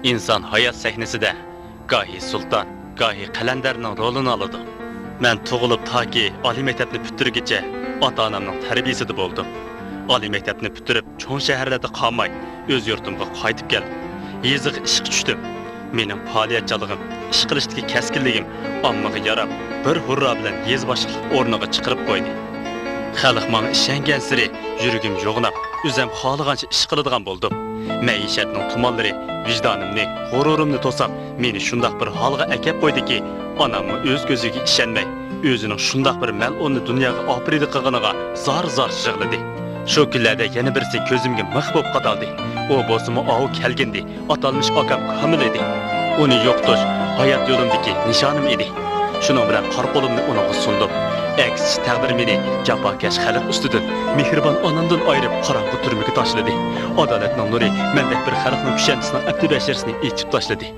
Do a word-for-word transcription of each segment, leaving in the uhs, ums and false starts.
ئىنسان ھايات سەھنىسىدە گاھى سۇلتان، گاھى قەلەندەرنىڭ رولىنى ئالىدۇ. مەن تۇغۇلۇپ تاكى ئالىي مەكتەپنى پۈتتۈرگۈچە ئاتا-ئانامنىڭ تەربىيىسىدە بولدۇم. ئالىي مەكتەپنى پۈتتۈرۈپ، چوڭ شەھەرلەردە قالماي، ئۆز يۇرتۇمغا قايتىپ كەلدىم. يېزىغا ئىشقا چۈشتۈم. مېنىڭ پائالىيەتچانلىقىم، ئىش قىلىشتىكى كەسكىنلىكىم ئاممىغا ياراپ، بىر ھۇررا بىلەن يېزا باشلىقلىق ئورنىغا چىقىرىپ قويدى. خەلق ماڭا ئىشەنگەنسېرى يۈرىكىم يوغىناپ، ئۆزۈم خالىغانچە ئىش قىلىدىغان بولدۇم. مەئىشەتنىڭ تۇمانلىرى ۋىجدانىمنى، غۇرۇرۇمنى توساپ، مېنى شۇنداق بىر ھالغا ئەكەپ قويدىكى، ئاناممۇ ئۆز كۆزىگە ئىشەنمەي، ئۆزىنىڭ شۇنداق بىر مەلئۇننى دۇنياغا ئاپىرىدىغىنىغا زار-زار يىغلىدى. شۇ كۈنلەردە يەنە بىرسى كۆزۈمگە مىخ بولۇپ قادالدى. ئۇ بولسىمۇ ئاۋۇ كەلگىنىدى. ئاتالمىش ئاكام كامىل ئىدى. ئۇنى يوقىتىش ھايات يولۇمدىكى نىشانىم ئىدى. شۇنىڭ بىلەن قارا قولۇمنى ئۇنىڭغا سۇندۇم. ئەكسىچە، تەقدىر مېنى جاپاكەش خەلق ئۈستىدىن، مېھرىبان ئانامدىن ئايرىپ، قاراڭغۇ تۈرمىگە تاشلىدى. ئادالەتنىڭ نۇرى مەندەك بىر خەلقنىڭ كۈشەندىسىنىڭ ئەپتى بەشىرىسىنى ئېچىپ تاشلىدى.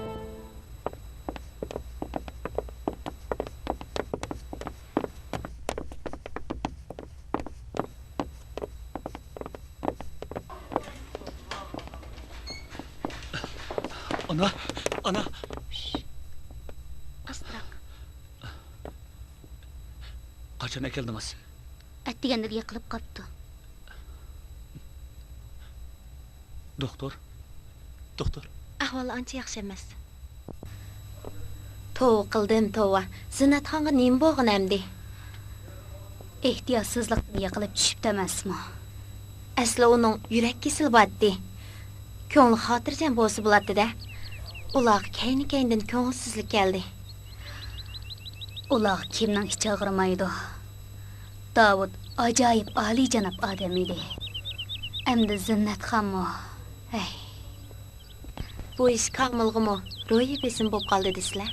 ئانا، ئانا. ئاستىراق. قاچان ئەكەلدىڭىز؟ ئەتىگەندىلا يىقىلىپ قاپتۇ. دوختۇر؟ دوختۇر؟ ئەھۋالى ئانچە ياخشى ئەمەس. توۋا قىلدىم، توۋا. زىننەتخانغا نېمە بولغان ئەمدى؟ ئېھتىياتسىزلىقتىن يىقىلىپ چۈشۈپتۇ ئەمەسمۇ؟ ئەسلى ئۇنىڭ يۈرەك كېسىلى بارتتى. كۆڭلى خاتىرجەم بولسا بولاتتى-دە. ئۇلارغا كەينى-كەينىدىن كۆڭۈلسىزلىك كەلدى. ئۇلارغا كىمنىڭ ئىچى ئاغرىمايدۇ؟ داۋۇت ئاجايىپ ئالىيجاناب ئادەم ئىدى. ئەمدى زىننەتخانمۇ؟ ھەي. بۇ ئىش كامىلغىمۇ روھىي بېسىم بولۇپ قالدى دېسىلە.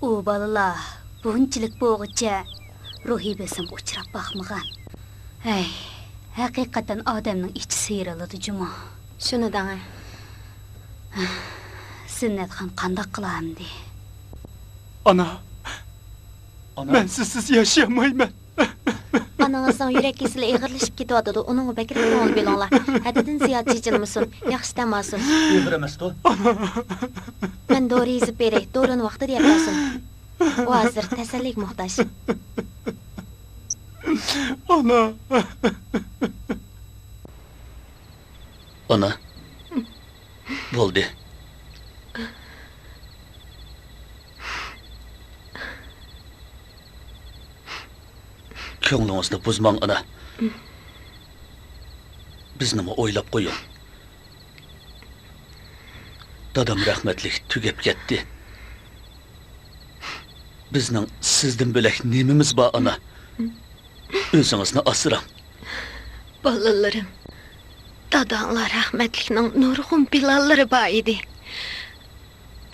ئۇ بالىلار بۇنچىلىك بولغۇچە روھىي بېسىمغا ئۇچراپ باقمىغان. ھەي، ھەقىقەتەن ئادەمنىڭ ئىچى سىيرىلىدۇ جۇمۇ. شۇنى دەڭە. زىننەتخان قانداق قىلار ئەمدى؟ ئانا، ئانا. مەن سىزسىز ياشىيالمايمەن. ئانىڭىزنىڭ يۈرەك كېسىلى ئېغىرلىشىپ كېتىۋاتىدۇ، ئۇنىڭغا بەكرەك كۆڭۈل بۆلۈڭلار. ھەددىدىن زىيادە چېچىلمىسۇن، ياخشى دەم ئالسۇن. ئېغىر ئەمەستۇ؟ مەن دورا يېزىپ بېرەي، دورىنى ۋاقتىدا يەپ بەرسۇن. ئۇ ھازىر تەسەللىگە موھتاج. ئانا. ئانا. بولدى. كۆڭلىڭىزنى بۇزماڭ، ئانا. بىزنىمۇ ئويلاپ قويۇڭ. دادام رەھمەتلىك تۈگەپ كەتتى. بىزنىڭ سىزدىن بۆلەك نېمىمىز بار، ئانا؟ ئۆزىڭىزنى ئاسراڭ. بالىلىرىم، داداڭلار رەھمەتلىكنىڭ نۇرغۇن پىلانلىرى بار ئىدى.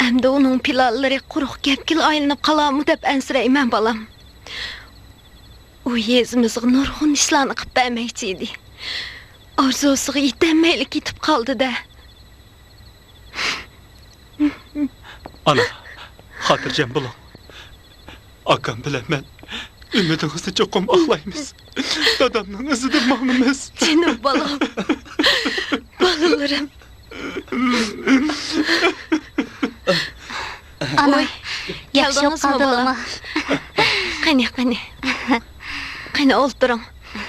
ئەمدى ئۇنىڭ پىلانلىرى قۇرۇق گەپكىلا ئايلىنىپ قالارمۇ دەپ ئەنسىرەيمەن، بالام. ئۇ يېزىمىزغا نۇرغۇن ئىشلارنى قىلىپ بەرمەكچى ئىدى. ئارزۇسىغا يېتەلمەيلا كېتىپ قالدى-دە. ئانا، خاتىرجەم بولۇڭ. ئاكام بىلەن مەن ئۈمىدىڭىزنى چوقۇم ئاقلايمىز. دادامنىڭ ئىزىدىن ماڭىمىز. جېنىم بالام. بالىلىرىم. ئانا، ۋاي، ياخشى بولۇپ كەلدىڭىزمۇ، قالدىڭىزمۇ؟ بالام؟ قېنى، قېنى. قېنى، ئولتۇرۇڭ.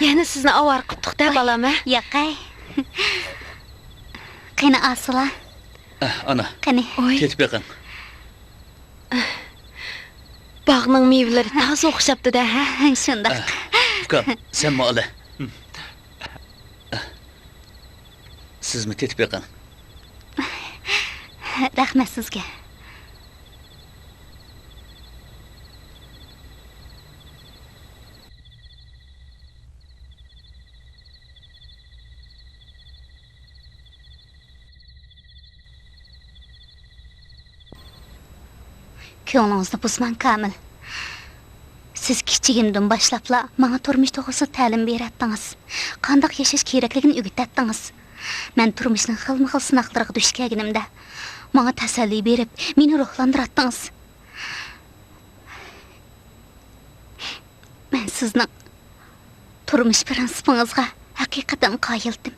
يەنە سىزنى ئاۋارە قىپتۇق-دە، بالام، ھە؟ ياقەي. قېنى، ئاسىلا. ئانا، قېنى. ۋاي. تېتىپ بېقىڭ. باغنىڭ مېۋىلىرى تازا ئوخشاپتۇ-دە، ھە؟ شۇنداق. ئۇكام، سەنمۇ ئالە. سىزمۇ تېتىپ بېقىڭ. رەھمەت سىزگە. كۆڭلىڭىزنى بۇزماڭ، كامىل. سىز كىچىكىمدىن باشلاپلا ماڭا تۇرمۇش توغرىسىدا تەلىم بېرەتتىڭىز. قانداق ياشاش كېرەكلىكىنى ئۆگىتەتتىڭىز. مەن تۇرمۇشنىڭ خىلمۇخىل سىناقلىرىغا دۇچ كەلگىنىمدە، ماڭا تەسەللى بېرىپ، مېنى روھلاندۇراتتىڭىز. مەن سىزنىڭ تۇرمۇش پىرىنسىپىڭىزغا ھەقىقەتەن قايىلدىم.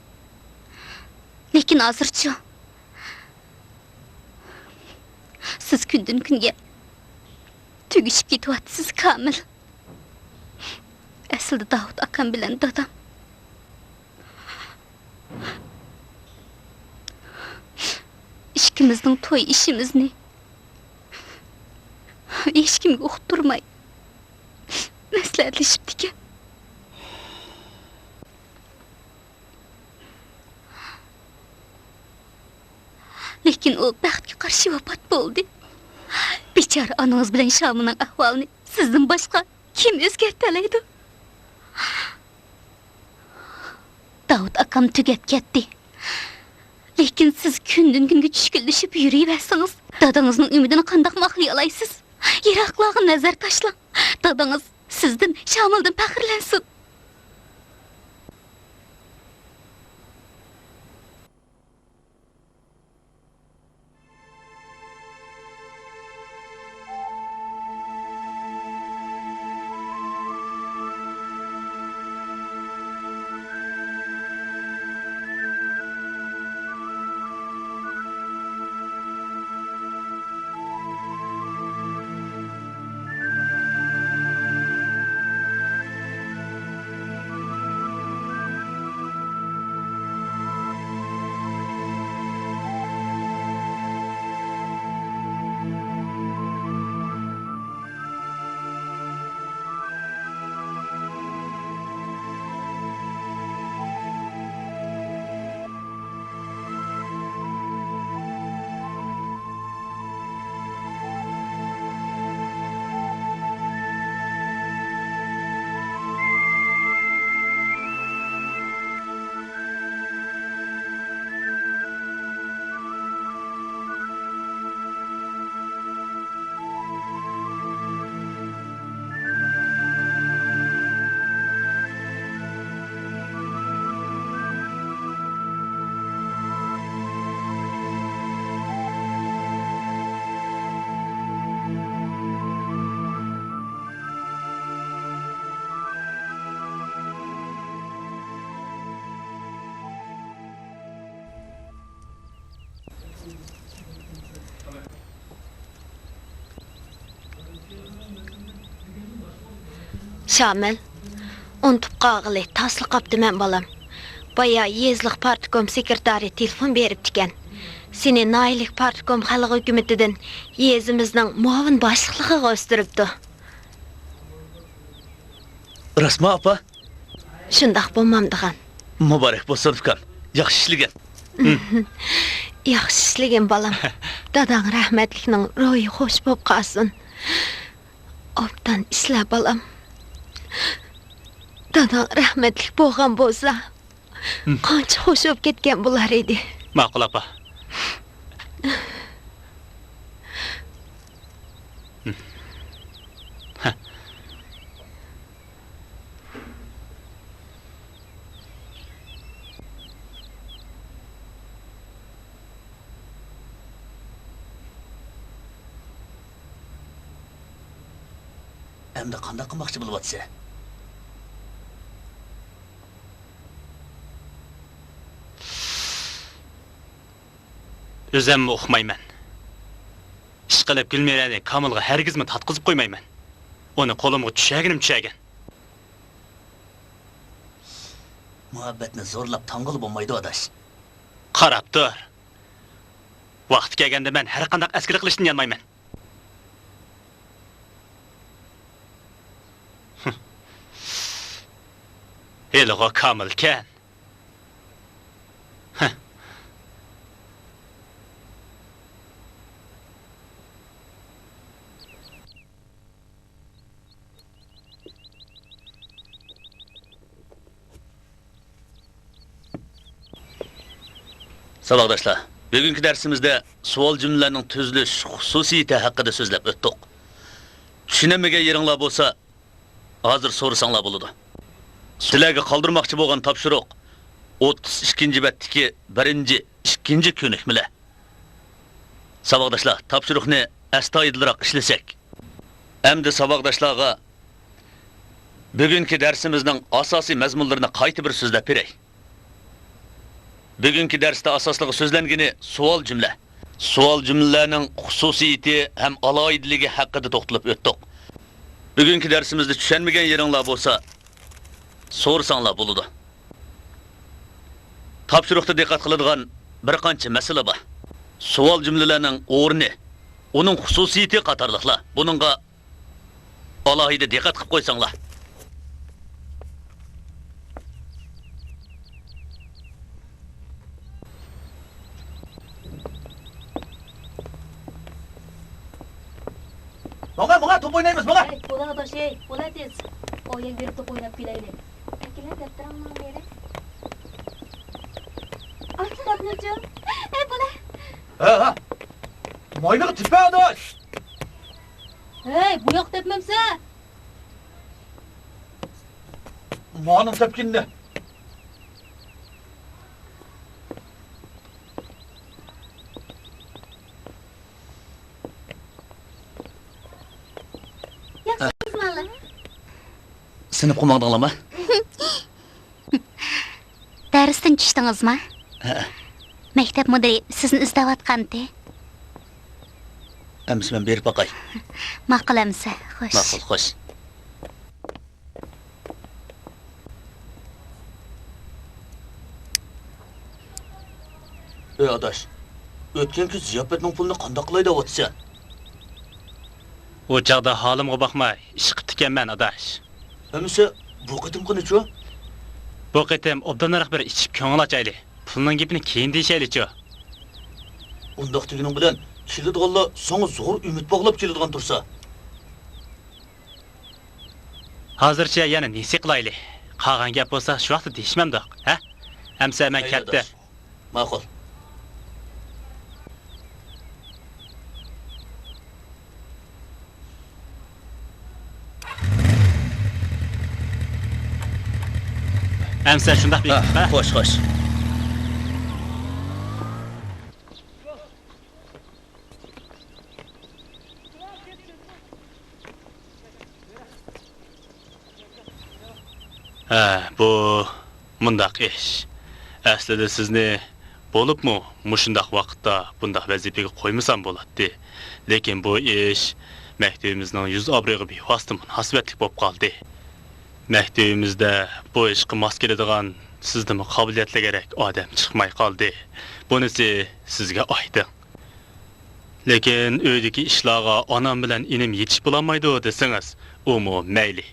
لېكىن ھازىرچۇ؟ سىز كۈندىن-كۈنگە تۈگىشىپ كېتىۋاتىسىز، كامىل. ئەسلىدە داۋۇت ئاكام بىلەن دادام ئىككىمىزنىڭ توي ئىشىمىزنى ھېچكىمگە ئۇقتۇرماي مەسلىھەتلىشىپتىكەن. لېكىن ئۇ بەختكە قارشى ۋاپات بولدى. بىچارە ئانىڭىز بىلەن شامىلنىڭ ئەھۋالىنى سىزدىن باشقا كىم ئۆزگەرتەلەيدۇ؟ داۋۇت ئاكام تۈگەپ كەتتى. لېكىن سىز كۈندىن-كۈنگە چۈشكۈنلىشىپ يۈرۈۋەرسىڭىز، دادىڭىزنىڭ ئۈمىدىنى قانداقمۇ ئاقلىيالايسىز؟ يىراقلارغا نەزەر تاشلاڭ. دادىڭىز سىزدىن، شامىلدىن پەخىرلەنسۇن. شامىل، ئۇنتۇپ قالغىلى تاسلا قاپتىمەن، بالام. بايا يېزىلىق پارتكوم سېكرېتارى تېلېفون بېرىپتىكەن. سېنى ناھىيىلىك پارتكوم خەلق ھۆكۈمىتىدىن يېزىمىزنىڭ مۇئاۋىن باشلىقلىقىغا ئۆستۈرۈپتۇ. راستمۇ، ئاپا؟ شۇنداق بولمامدىغان. مۇبارەك بولسۇن، ئۇكام. ياخشى ئىشلىگەن. ياخشى ئىشلىگىن، بالام. داداڭ رەھمەتلىكنىڭ روھى خوش بولۇپ قالسۇن. ئوبدان ئىشلە، بالام. داداڭ رەھمەتلىك بولغان بولسا، قانچە خوش بولۇپ كەتكەن بولار ئىدى. ماقۇل، ئاپا. ئەمدى قانداق قىلماقچى بولۇۋاتىسەن؟ ئۆزەممۇ ئۇقمايمەن. ئىشقىلىپ، گۈلمىرەنى كامىلغا ھەرگىزمۇ تارتقۇزۇپ قويمايمەن. ئۇنى قولۇمغا چۈشەرگىنىم چۈشەرگەن. مۇھەببەتنى زورلاپ تاڭغىلى بولمايدۇ، ئاداش. قاراپ تۇر. ۋاقتى كەلگەندە مەن ھەرقانداق ئەسكىلىك قىلىشتىن يانمايمەن. ھېلىغۇ كامىلكەن. ساۋاقداشلار، بۈگۈنكى دەرسىمىزدە سوئال جۈملىلەرنىڭ تۈزۈلۈش خۇسۇسىيىتى ھەققىدە سۆزلەپ ئۆتتۇق. چۈشىنەلمىگەن يېرىڭلار بولسا، ھازىر سورىساڭلار بولىدۇ. سىلەرگە قالدۇرماقچى بولغان تاپشۇرۇق ئوتتۇز ئىككىنچى بەتتىكى بىرىنچى، ئىككىنچى كۆنۈكمىلەر. ساۋاقداشلار، تاپشۇرۇقنى ئەستايىدىلراق ئىشلىسەك. ئەمدى ساۋاقداشلارغا بۈگۈنكى دەرسىمىزنىڭ ئاساسىي مەزمۇنلىرىنى قايتا بىر سۆزلەپ بېرەي. بۈگۈنكى دەرستە ئاساسلىقى سۆزلەنگىنى سوئال جۈملە. سوئال جۈملىلەرنىڭ خۇسۇسىيىتى ھەم ئالاھىدىلىكى ھەققىدە توختىلىپ ئۆتتۇق. بۈگۈنكى دەرسىمىزدە چۈشەنمىگەن يېرىڭلار بولسا، سورىساڭلار بولىدۇ. تاپشۇرۇقتا دىققەت قىلىدىغان بىر قانچە مەسىلە بار. سوئال جۈملىلەرنىڭ ئورنى، ئۇنىڭ خۇسۇسىيىتى قاتارلىقلار. بۇنىڭغا ئالاھىدە دىققەت قىلىپ قويساڭلار. ماڭا، ماڭا، توپ ئوينايمىز، ماڭا! ھەي، بولا ئاداش، ھەي، بولا تېز. ئايەڭ بېرىپ توپ ئويناپ كېلەيلى. ئەكېلە دەپتىرىڭنى بېرەي. ئاچ، دەپنىچۇ. ھەي، بولا. ھە، ھە. ماينىغا تېپە ئاداش! ھەي، بۇ ياق تەپمەمسە! مانىڭ تەپكىنىنى. ياخشىمۇسىلەر؟ سىنىپقا ماڭدىڭلارمۇ؟ دەرستىن چۈشتىڭىزمۇ؟ ھە. مەكتەپ مۇدىرى سىزنى ئىزدەۋاتقانتى. ئەمىسە مەن بېرىپ باقاي. ماقۇل ئەمىسە، خوش. ماقۇل، خوش. ئەي ئاداش، ئۆتكەنكى زىياپەتنىڭ پۇلىنى قانداق قىلاي دەۋاتىسەن؟ ئۇ چاغدا ھالىمغا باقماي ئىش قىپتىكەنمەن ئاداش. ئەمىسە بۇ قېتىمقىنىچۇ؟ بۇ قېتىم ئوبدانراق بىر ئىچىپ كۆڭۈل ئاچايلى. پۇلنىڭ گېپىنى كېيىن دېيىشەيلىچۇ؟ ئۇنداق دېگىنىڭ بىلەن كېلىدىغانلار ساڭا زور ئۈمىد باغلاپ كېلىدىغان تۇرسا. ھازىرچە يەنە نېسى قىلايلى. قالغان گەپ بولسا شۇ ۋاقىتتا دېيىشمەمدۇق، ھە؟ ئەمسە مەن كەتتىم. ماقۇل. ئەمسە شۇنداق بېكىت، ھە؟ خوش، خوش. ھە، بۇ مۇنداق ئىش. ئەسلىدە سىزنى، بولۇپمۇ مۇشۇنداق ۋاقىتتا بۇنداق ۋەزىپىگە قويمىسام بولاتتى. لېكىن بۇ ئىش مەكتىۋىمىزنىڭ يۈز ئابرۇيىغا بىۋاسىتە مۇناسىۋەتلىك بولۇپ قالدى. مەكتىۋىمىزدە بۇ ئىشقا ماس كېلىدىغان، سىزدىنمۇ قابىلىيەتلىكرەك ئادەم چىقماي قالدى. بۇنىسى سىزگە ئايدىڭ. لېكىن ئۆيدىكى ئىشلارغا ئانام بىلەن ئىنىم يېتىشىپ بولالمايدۇ دېسىڭىز، ئۇمۇ مەيلى.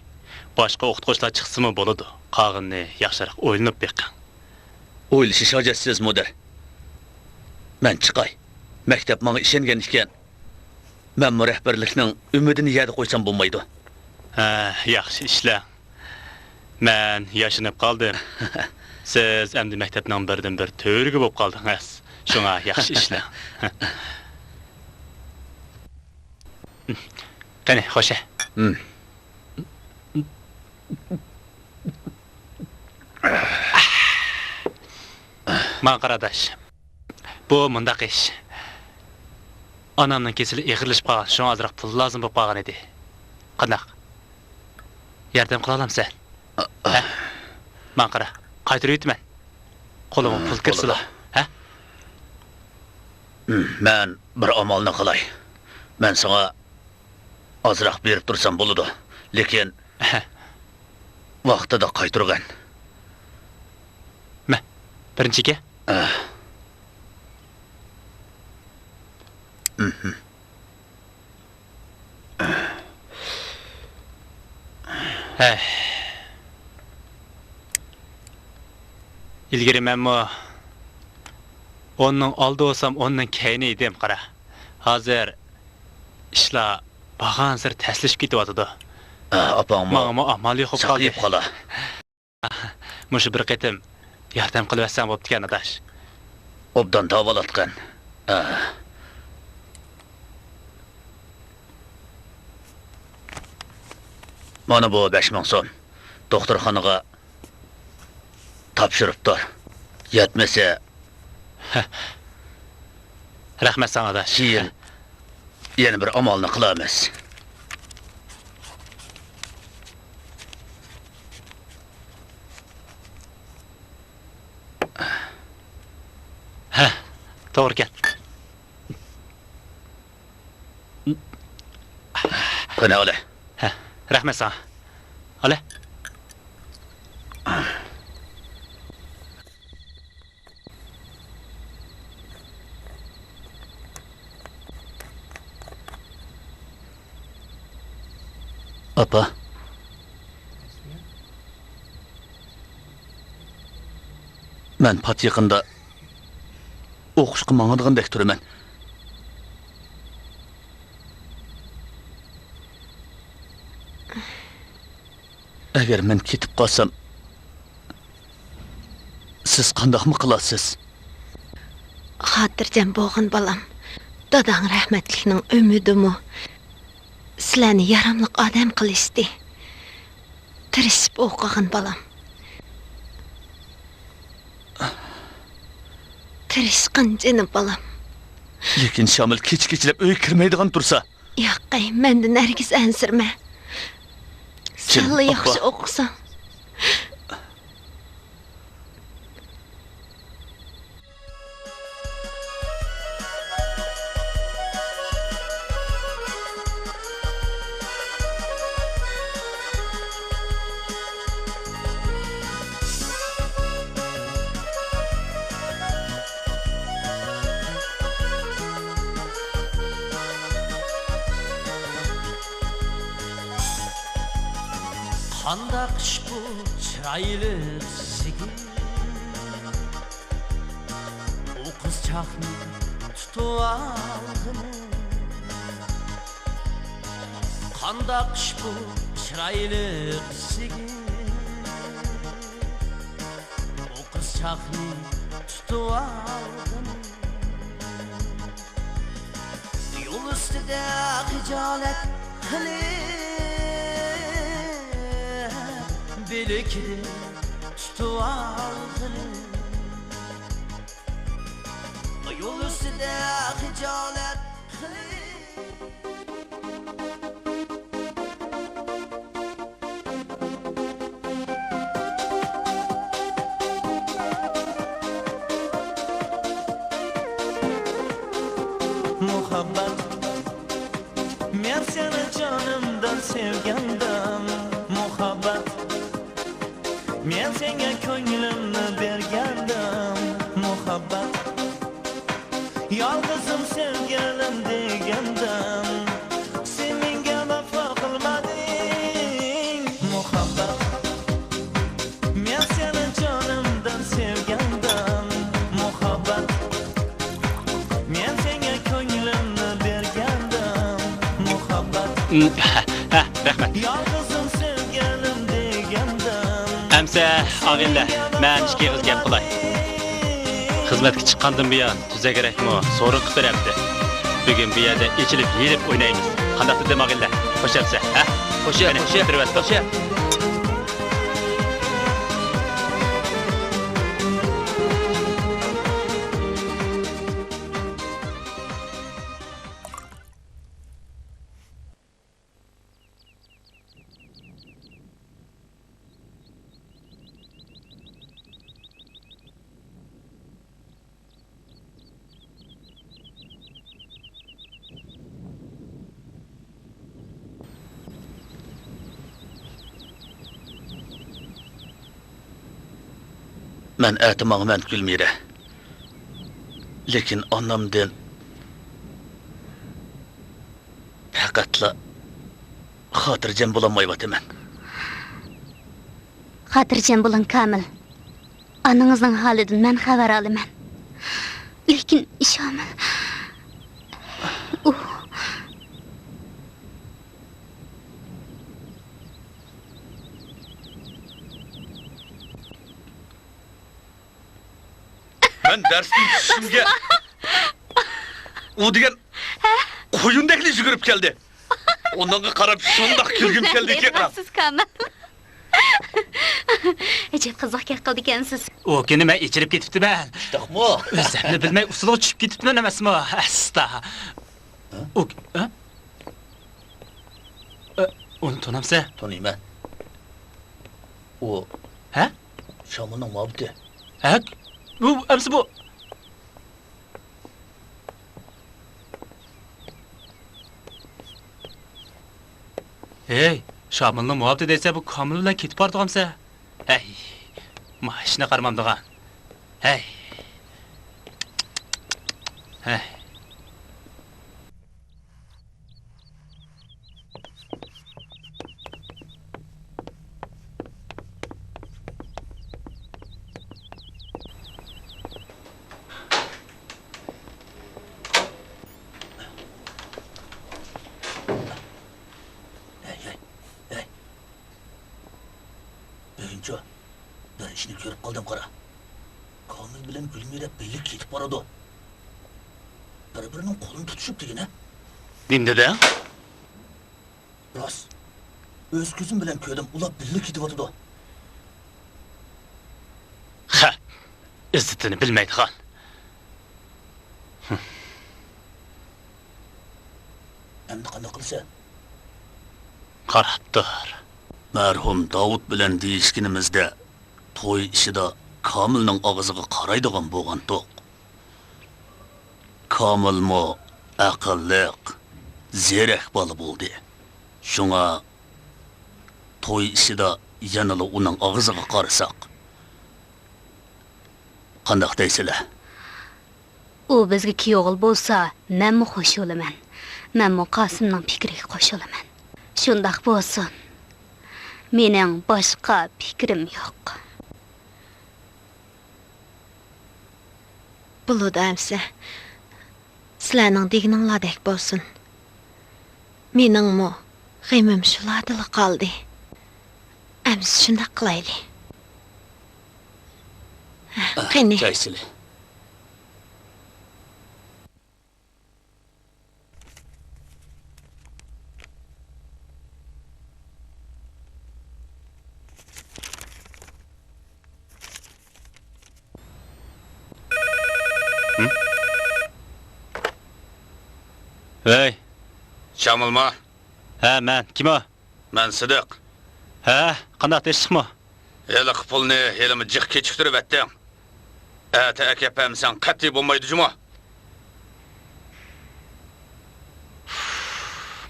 باشقا ئوقۇتقۇچىلار چىقسىمۇ بولىدۇ. قالغىنىنى ياخشىراق ئويلىنىپ بېقىڭ. ئويلىشىش ھاجەتسىز، مۇدىر. مەن چىقاي. مەكتەپ ماڭا ئىشەنگەن ئىكەن. مەنمۇ رەھبەرلىكنىڭ ئۈمىدىنى يەردە قويسام بولمايدۇ. ھە، ياخشى ئىشلەڭ. مەن ياشىنىپ قالدىم. سىز ئەمدى مەكتەپنىڭ بىردىنبىر تۈۋرۈكى بولۇپ قالدىڭىز. شۇڭا ياخشى ئىشلەڭ. قېنى، خوشە. ماڭا قارا، ئاداش. بۇ مۇنداق ئىش. ئانامنىڭ كېسىلى ئېغىرلىشىپ قالغان، شۇڭا ئازراق پۇل لازىم بولۇپ قالغان ئىدى. قانداق؟ ياردەم قىلالامسەن؟ ھە؟ ماڭا قارا، قايتۇرۇۋېتىمەن. قولۇڭغا پۇل كىرسىلا. ھە؟ مەن بىر ئامالنى قىلاي. مەن ساڭا ئازراق بېرىپ تۇرسام بولىدۇ. لېكىن ۋاقتىدا قايتۇرغىن. مە، بىرىنچىگە. ھەي. ئىلگىرى مەنمۇ ئوننىڭ ئالدى بولسام، ئوننىڭ كەينى ئىدىم، قارا. ھازىر ئىشلار بارغانسېرى تەسلىشىپ كېتىۋاتىدۇ. ئاپاڭمۇ ماڭىمۇ ئامال يوق بولۇپ قالدى. ساقىيىپ قالا. مۇشۇ بىر قېتىم ياردەم قىلىۋەتسەڭ بوپتىكەن، ئاداش. ئوبدان داۋالاتقىن. مانا بۇ بەش مىڭ سوم. دوختۇرخانىغا تاپشۇرۇپ تۇر. يەتمىسە، رەھمەت ساڭا، ئاداش. كېيىن يەنە بىر ئامالنى قىلارمىز. ھە، توغرىكەن. قېنى، ئالە. ھە، رەھمەت ساڭا. ئالە. ئاپا. مەن پات يېقىندا ئوقۇشقا ماڭىدىغاندەك تۇرىمەن. ئەگەر مەن كېتىپ قالسام، سىز قانداقمۇ قىلارسىز؟ خاتىرجەم بولغىن، بالام. داداڭ رەھمەتلىكنىڭ ئۈمىدىمۇ سىلەرنى ياراملىق ئادەم قىلىشتى. تىرىشىپ ئوقۇغىن، بالام. تىرىشقىن، جېنىم بالام. لېكىن شامىل كېچە-كېچىلەپ ئۆيگە كىرمەيدىغان تۇرسا؟ ياق، ئەي، مەندىن ھەرگىز ئەنسىرىمە. جېنىم سەنلا ئاپا. ياخشى ئوقۇساڭ. قانداق ئىش بۇ چىرايلىق سىگىت؟ ئۇ قىزچاقنى تۇتۇۋالغىنى. قانداق ئىش بۇ چىرايلىق سىگىت؟ ئۇ قىزچاقنى تۇتۇۋالغىنى. يول ئۈستىدە خىجالەت قىلىپ، بىلىكىدىن تۇتۇۋالغىنى. يول ئۈستىدە خىجالەت قىلىپ. مۇھەببەت، مەن سېنى جانىمدىن سۆيگەندىم، مۇھەببەت. مەن ساڭا كۆڭلۈمنى بەرگەندىم، مۇھەببەت. يالغۇزۇم سۆيگۈلۈم دېگەندىم، سەن ماڭا ۋاپا قىلمىدىڭ، مۇھەببەت. مەن سېنى جانىمدىن سۆيگەندىم، مۇھەببەت. مەن ساڭا كۆڭلۈمنى بەرگەندىم، مۇھەببەت. ھە، ھە، رەھمەت. يالغۇزۇم سۆيگۈلۈم دېگەندىم. ئەمسە، ئاغىنىلەر، مەن ئىككى ئېغىز گەپ قىلاي. خىزمەتكە چىققاندىن بۇيان، تۈزەكرەكمۇ سورۇن قىلىپ بېرەمتى. بۈگۈن بۇ يەردە ئېچىلىپ، يېلىپ ئوينايمىز. قانداق دېدىم، ئاغىنىلەر؟ خوش ئەمسە، ھە؟ خوش، قېنى، خوش، ئولتۇرۇۋەتتۇق. خوش. مەن ئەتە ماڭىمەن، گۈلمىرە. لېكىن ئانامدىن پەقەتلا خاتىرجەم بولالمايۋاتىمەن. خاتىرجەم بولۇڭ، كامىل. ئانىڭىزنىڭ ھالىدىن مەن خەۋەر ئالىمەن. لېكىن شامىل، ئۇ مەن دەرستىن چۈشۈشۈمگە ئۇ دېگەن قۇيۇندەكلا يۈگۈرۈپ كەلدى. ئۇنىڭغا قاراپ شۇنداق كۈلگۈم كەلدىكى، قاراڭ. سىز كامىل. ئەجەب قىزىق گەپ قىلىدىكەنسىز. ئۇ كۈنى مەن ئېچىلىپ كېتىپتىمەن. شۇنداقمۇ؟ ئۆزۈممۇ بىلمەي ئۇسسۇلغا چۈشۈپ كېتىپتىمەن ئەمەسمۇ؟ ئەستا. ھە؟ ئۇ، ھە؟ ئە، ئۇنى تونامسەن؟ تونۇيمەن. ئۇ، ھە؟ شامىلنىڭ مۇھەببىتى. ھە؟ بۇ، ئەمسە بۇ. ھەي، شامىلنىڭ مۇھەببىتى دېسە، بۇ كامىل بىلەن كېتىپ بارىدىغانمىسە؟ ھەي، مانا ئىشنى قارىمامدىغان. ھەي. ھەي. ھەي، ھەي، ھەي. بۈگۈنچۇ بىر ئىشنى كۆرۈپ قالدىم، قارا. كامىل بىلەن گۈلمىرە بىللە كېتىپ بارىدۇ. بىر-بىرىنىڭ قولىنى تۇتۇشۇپ دېگىنە. نېمە دېدىڭ؟ راست. ئۆز كۆزۈم بىلەن كۆردۈم، ئۇلار بىللە كېتىۋاتىدۇ. خە، ئىززىتىنى بىلمەيدىغان. ئەمدى قانداق قىلىسەن؟ قاراپ تۇر. مەرھۇم داۋۇت بىلەن دېيىشكىنىمىزدە، توي ئىشىدا كامىلنىڭ ئاغزىغا قارايدىغان بولغانتۇق. كامىلمۇ ئەقىللىق، زېرەك بالا بولدى. شۇڭا توي ئىشىدا يەنىلا ئۇنىڭ ئاغزىغا قارىساق. قانداق دەيسىلە؟ ئۇ بىزگە كۈيئوغۇل بولسا، مەنمۇ قوشۇلىمەن. مەنمۇ قاسىمنىڭ پىكرىگە قوشۇلىمەن. شۇنداق بولسۇن. مېنىڭ باشقا پىكرىم يوق. بولىدۇ ئەمىسە. سىلەرنىڭ دېگىنىڭلاردەك بولسۇن. مېنىڭمۇ غېمىم شۇلاردىلا قالدى. ئەمىسە شۇنداق قىلايلى. قېنى. جايسىلى. ھەي. شامىلما؟ ھە، مەن. كىم ئۇ؟ مەن سىدىق. ھە، قانداق، تىنچلىقمۇ؟ ھېلىقى پۇلنى ھېلىمۇ جىق كېچىكتۈرۈۋەتتىڭ. ئەتە ئەكەپ بەرمىسەڭ قەتئىي بولمايدۇ جۇمۇ.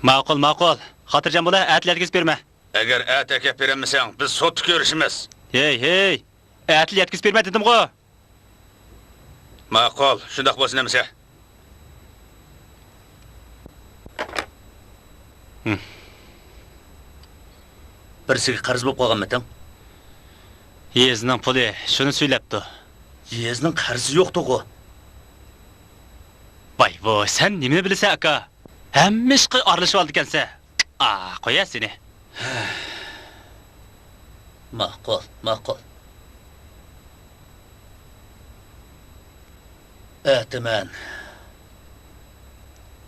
ماقۇل، ماقۇل. خاتىرجەم بول، ئەتىلا يەتكۈزۈپ بېرىمەن. ئەگەر ئەتە ئەكەپ بېرەلمىسەڭ، بىز سوتتا كۆرۈشىمىز. ھەي، ھەي. ئەتىلا يەتكۈزۈپ بېرىمەن دېدىمغۇ. ماقۇل، شۇنداق بولسۇن ئەمىسە. ھىم. بىرسىگە قەرز بولۇپ قالغانمىتىڭ؟ يېزىنىڭ پۇلى، شۇنى سۈيلەپتۇ. يېزىنىڭ قەرزى يوقتۇغۇ. ۋاي، ۋو، سەن نېمىنى بىلىسەن، ئاكا؟ ھەممە ئىشقا ئارىلىشىۋالىدىكەنسەن. ئا، قويە سېنى. ماقۇل، ماقۇل. ئەتە مەن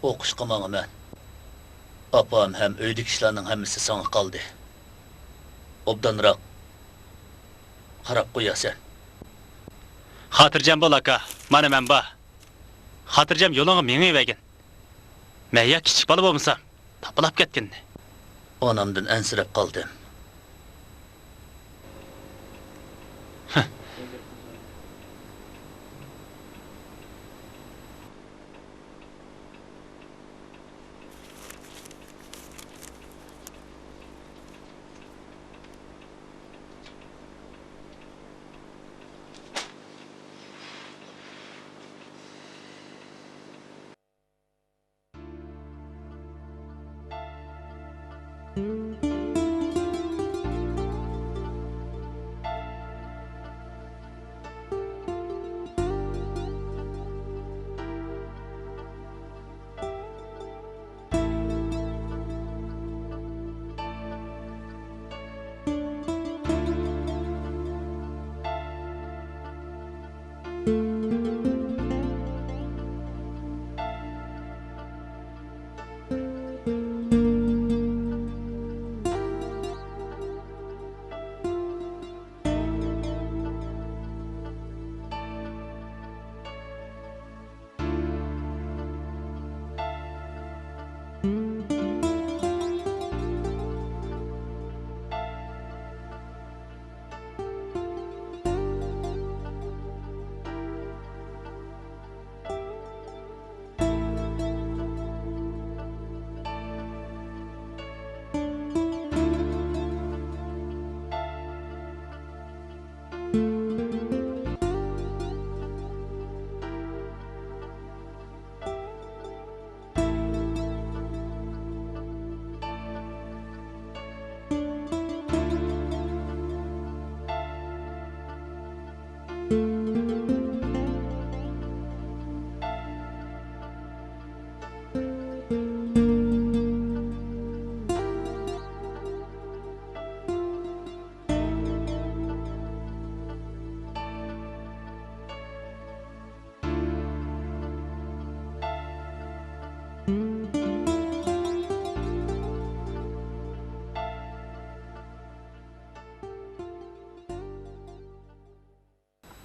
ئوقۇشقا ماڭىمەن. ئاپام ھەم ئۆيدىكى ئىشلارنىڭ ھەممىسى ساڭا قالدى. ئوبدانراق قاراپ قويارسەن. خاتىرجەم بول، ئاكا. مانا مەن بار. خاتىرجەم يولۇڭغا مېڭىۋەرگىن. مەن يا كىچىك بالا بولمىسام، تاپىلاپ كەتكىنىنى. ئانامدىن ئەنسىرەپ قالدىم.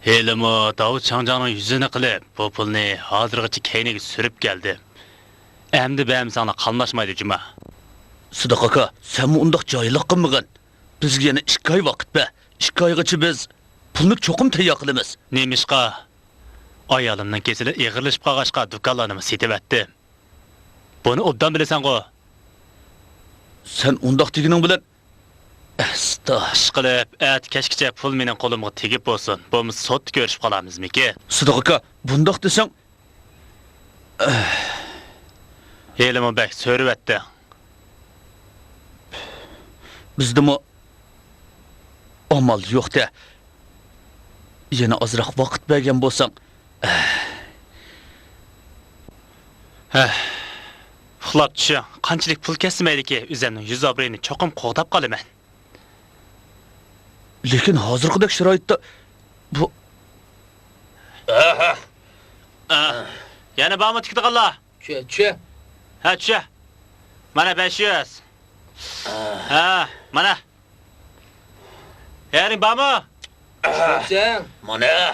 ھېلىمۇ داۋۇت شاڭجاڭنىڭ يۈزىنى قىلىپ، بۇ پۇلنى ھازىرغىچە كەينىگە سۈرۈپ كەلدىم. ئەمدى بەرمىسەڭلار قاملاشمايدۇ جۇما. سىدىق ئاكا، سەنمۇ ئۇنداق جاھىللىق قىلمىغىن. بىزگە يەنە ئىككى ئاي ۋاقىت بەر. ئىككى ئايغىچە بىز پۇلنى چوقۇم تەييار قىلىمىز. نېمىشقا؟ ئايالىمنىڭ كېسىلى ئېغىرلىشىپ قالغاچقا دۇكانلارنىمۇ سېتىۋەتتىم. بۇنى ئوبدان بىلىسەنغۇ؟ سەن ئۇنداق دېگىنىڭ بىلەن ئەستا. ئىشقىلىپ، ئەتە كەچكىچە پۇل مېنىڭ قولۇمغا تېگىپ بولسۇن، بولمىسا سوتتا كۆرۈشۈپ قالارمىزمىكىن؟ سىدىق ئاكا، بۇنداق دېسەڭ. ھېلىمۇ بەك سۆرىۋەتتىڭ. بىزدىمۇ ئامال يوق-دە. يەنە ئازراق ۋاقىت بەرگەن بولساڭ. ھە، ئۇخلاپ چۈشۈڭ. قانچىلىك پۇل كەتسە مەيلىكى، ئۆزۈمنىڭ يۈز-ئابرۇيىنى چوقۇم قوغداپ قالىمەن. لېكىن ھازىرقىدەك شارائىتتا بۇ. ئاھا. ئا، يەنە بارمۇ تىكىدىغانلار؟ چۈشە، چۈشە. ھە، چۈشە. مانا بەش يۈز. ھە، مانا. يەنە بارمۇ؟ چۈشە. مانا،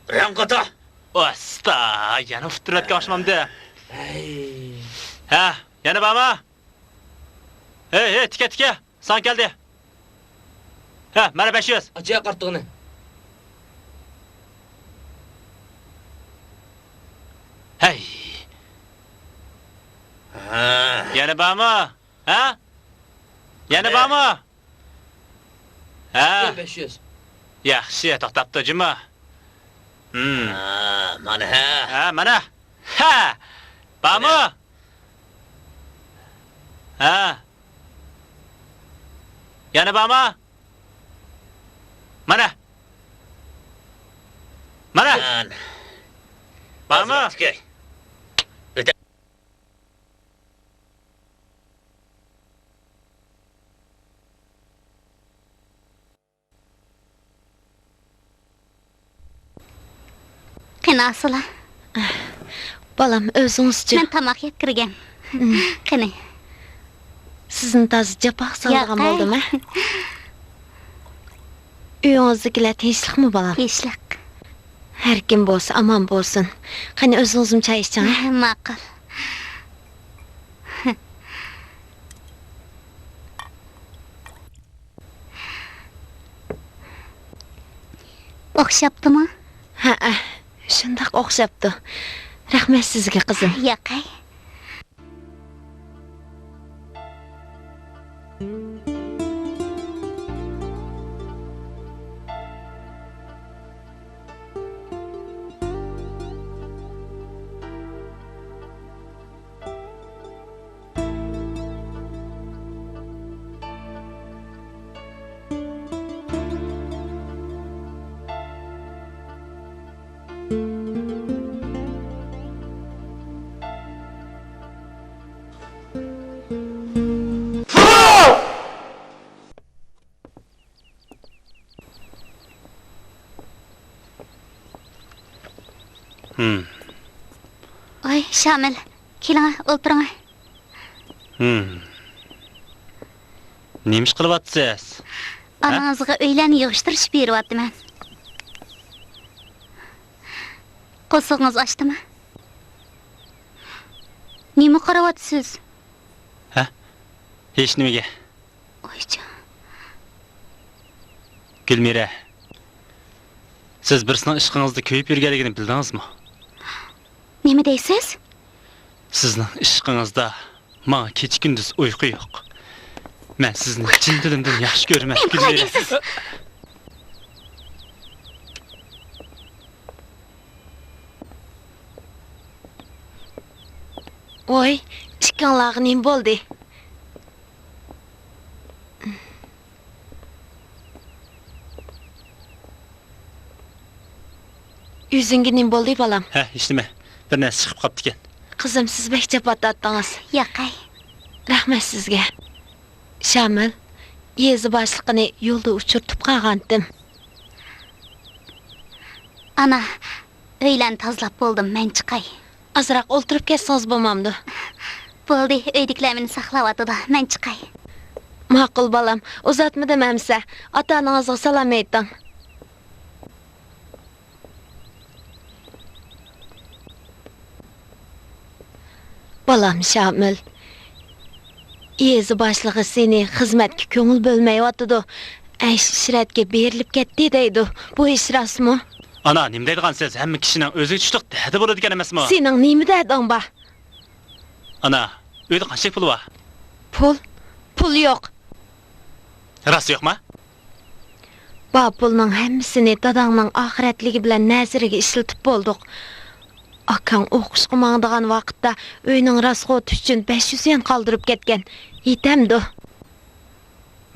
رەڭ قاتا. ئۇستا، يەنە ئۇتتۇرۇۋەتكەن ئوخشىمامدۇ؟ ھەي. ھە، يەنە بارمۇ؟ ھەي، ھەي، تىكە، تىكە. ساڭا كەلدى. ھە، مانا بەش يۈز. ئاچە قارتۇقنى. ھەي. ھە. يەنە بارمۇ؟ ھە؟ يەنە بارمۇ؟ ھە؟ بەش يۈز. ياخشى، توختاپتۇ جۇمۇ. ھىم. ھە، مانا ھە. ھە، مانا. ھە. بارمۇ؟ ھە. يەنە بارمۇ؟ مانا. مانا. بارمۇ؟ قېنى، ئاسىلا. بالام، ئۆزىڭىزچۇ؟ مەن تاماق يەپ كىرگەن. قېنى. سىزنى تازا جاپاغا سالىدىغان بولدۇم، ھە؟ ئۆيىڭىزدىكىلەر تىنچلىقمۇ، بالام؟ تىنچلىق. ھەر كىم بولسا ئامان بولسۇن. قېنى، ئۆزىڭىزمۇ چاي ئىچىڭ، ھە؟ ماقۇل. ئوخشاپتىمۇ؟ ھەئە، شۇنداق ئوخشاپتۇ. رەھمەت سىزگە، قىزىم. ياقەي. ھىم. ۋاي، شامىل، كېلىڭە، ئولتۇرۇڭە. ھىم. نېمە ئىش قىلىۋاتىسىز؟ ھە؟ ئانىڭىزغا ئۆيلەرنى يىغىشتۇرۇشۇپ بېرىۋاتىمەن. قورسىقىڭىز ئاچتىمۇ؟ نېمە قاراۋاتىسىز؟ ھە؟ ھېچنېمىگە. ئويجان. گۈلمىرە، سىز بىرسىنىڭ ئىشقىڭىزدا كۆيۈپ يۈرگەنلىكىنى بىلدىڭىزمۇ؟ نېمە دەيسىز؟ سىزنىڭ ئىشقىڭىزدا ماڭا كېچە-كۈندۈز ئۇيقۇ يوق. مەن سىزنى چىن دىلىمدىن ياخشى كۆرىمەن، نېمە قىلاي دەيسىز؟ ۋوي، ئىككىڭلارغا نېمە بولدى؟ يۈزۈڭگە نېمە بولدى، بالام؟ ھە، ھېچنېمە. بىر نەرسە چىقىپ قاپتىكەن. قىزىم، سىز بەك جاپا تارتتىڭىز. ياقەي. رەھمەت سىزگە. شامىل، يېزا باشلىقىنى يولدا ئۇچرىتىپ قالغانتىم. ئانا، ئۆيلەرنى تازىلاپ بولدۇم، مەن چىقاي. ئازراق ئولتۇرۇپ كەتسىڭىز بولمامدۇ؟ بولدى، ئۆيدىكىلەر مېنى ساقلاۋاتىدۇ، مەن چىقاي. ماقۇل، بالام، ئۇزاتمىدىم ئەمىسە. ئاتا-ئانىڭىزغا سالام ئېيتىڭ. بالام شامىل، يېزا باشلىقى سېنى خىزمەتكە كۆڭۈل بۆلمەيۋاتىدۇ، ئەش-ئىشرەتكە بېرىلىپ كەتتى دەيدۇ. بۇ ئىش راستمۇ؟ ئانا، نېمە دەيدىغانسىز؟ ھەممە كىشىنىڭ ئۆزىگە چۈشلۈك دەردى بولىدىكەن ئەمەسمۇ؟ سېنىڭ نېمە دەردىڭ بار؟ ئانا، ئۆيدە قانچىلىك پۇل بار؟ پۇل؟ پۇل يوق. راست يوقما؟ بار پۇلنىڭ ھەممىسىنى داداڭنىڭ ئاخىرەتلىكى بىلەن نەزىرىگە ئىشلىتىپ بولدۇق. ئاكاڭ ئوقۇشقا ماڭىدىغان ۋاقىتتا ئۆينىڭ راسخوتى ئۈچۈن بەش يۈز يۈەن قالدۇرۇپ كەتكەن. يېتەمدۇ؟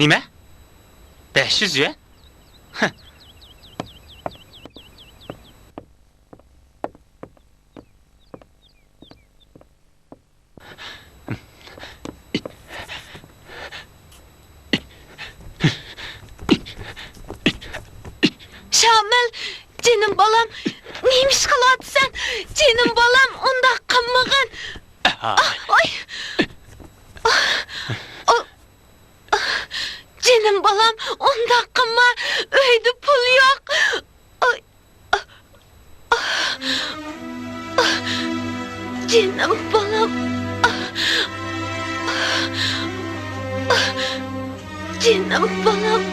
نېمە؟ بەش يۈز يۈەن؟ شامىل، جېنىم بالام، نېمە ئىش قىلىۋاتىسەن؟ جېنىم بالام، ئۇنداق قىلمىغىن. ئاھ، ئاي. ئاھ، ئاھ، جېنىم بالام، ئۇنداق قىلما. ئۆيدە پۇل يوق. ئاي. جېنىم بالام. جېنىم بالام.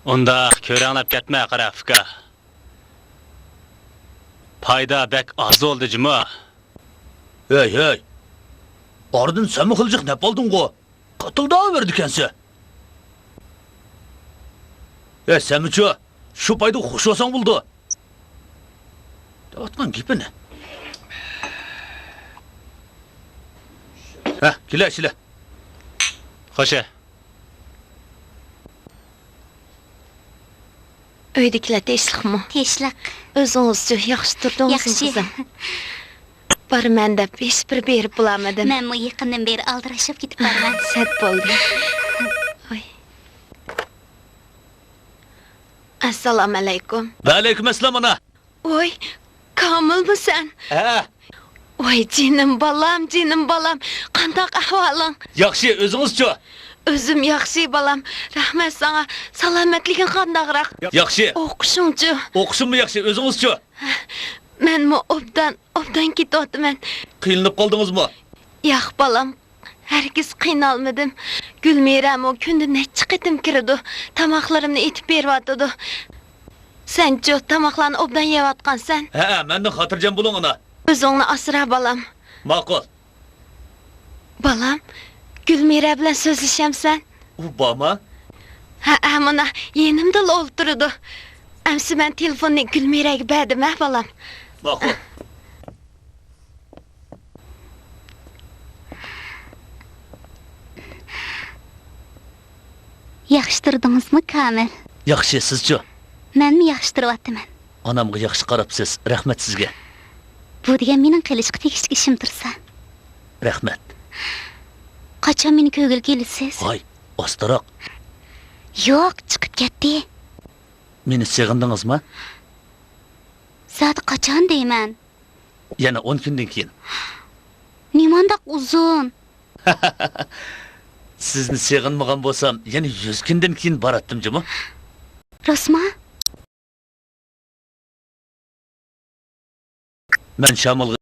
ئۇنداق كۆرەڭلەپ كەتمە، قارا ئۇكا. پايدا بەك ئاز بولدى جۇمۇ. ھەي، ھەي! ئارىدىن سەنمۇ خېلى جىق نەپ ئالدىڭغۇ؟ قاتىلداۋېرىدىكەنسەن. ھەي، سەنمۇچۇ، شۇ پايدىغا خوش بولساڭ بولىدۇ. دەۋاتقان گېپىنى. ھە، كېلە، ئىچىلە. خوش. ئۆيدىكىلەر تىنچلىقمۇ؟ تىنچلىق. ئۆزىڭىزچۇ، ياخشى تۇردىڭىزمۇ، ياخشى. قىزىم؟ بارىمەن دەپ ھېچبىر بېرىپ بولالمىدىم. مەنمۇ يېقىندىن بېرى ئالدىراش بولۇپ كېتىپ بارىمەن. سەت بولدى. ۋاي. ئەسسالامۇئەلەيكۇم. ۋەئەلەيكۇم ئەسسالام، ئانا. ۋاي، كامىلمۇ سەن؟ ھە. ۋاي، جېنىم بالام، جېنىم بالام. قانداق ئەھۋالىڭ؟ ياخشى، ئۆزىڭىزچۇ؟ ئۆزۈم ياخشى، بالام. رەھمەت ساڭا. سالامەتلىكىڭ قانداقراق؟ ياخشى. ئوقۇشۇڭچۇ؟ ئوقۇشۇممۇ ياخشى، ئۆزىڭىزچۇ؟ مەنمۇ ئوبدان، ئوبدان كېتىۋاتىمەن. قىينىلىپ قالدىڭىزمۇ؟ ياق، بالام. ھەرگىز قىينالمىدىم. گۈلمىرەمۇ كۈندە نەچچە قېتىم كىرىدۇ، تاماقلىرىمنى ئېتىپ بېرىۋاتىدۇ. سەنچۇ، تاماقلارنى ئوبدان يەۋاتقانسەن؟ ھەئە، مەندىن خاتىرجەم بولۇڭ، ئانا. ئۆزۈڭنى ئاسرا، بالام. ماقۇل. بالام، گۈلمىرە بىلەن سۆزلىشەمسەن؟ ئۇ بارما؟ ھەئە، مانا يېنىمدىلا ئولتۇرىدۇ. ئەمسە مەن تېلېفوننى گۈلمىرەگە بەردىم ھە، بالام. ماقۇل. ياخشى تۇردىڭىزمۇ، كامىل؟ ياخشى، سىزچۇ؟ مەنمۇ ياخشى تۇرۇۋاتىمەن. ئانامغا ياخشى قاراپسىز، رەھمەت سىزگە. بۇ دېگەن مېنىڭ قىلىشقا تېگىشلىك ئىشىم تۇرسا. رەھمەت. قاچان مېنى كۆرگىلى كېلىسىز؟ ھاي، ئاستىراق. ياق، چىقىپ كەتتى. مېنى سېغىندىڭىزمۇ؟ زادى قاچان دەيمەن؟ يەنە ئون كۈندىن كېيىن. نېمانداق ئۇزۇن؟ سىزنى سېغىنمىغان بولسام، يەنە يۈز كۈندىن كېيىن باراتتىم جۇمۇ. راستما؟ مەن شامالغا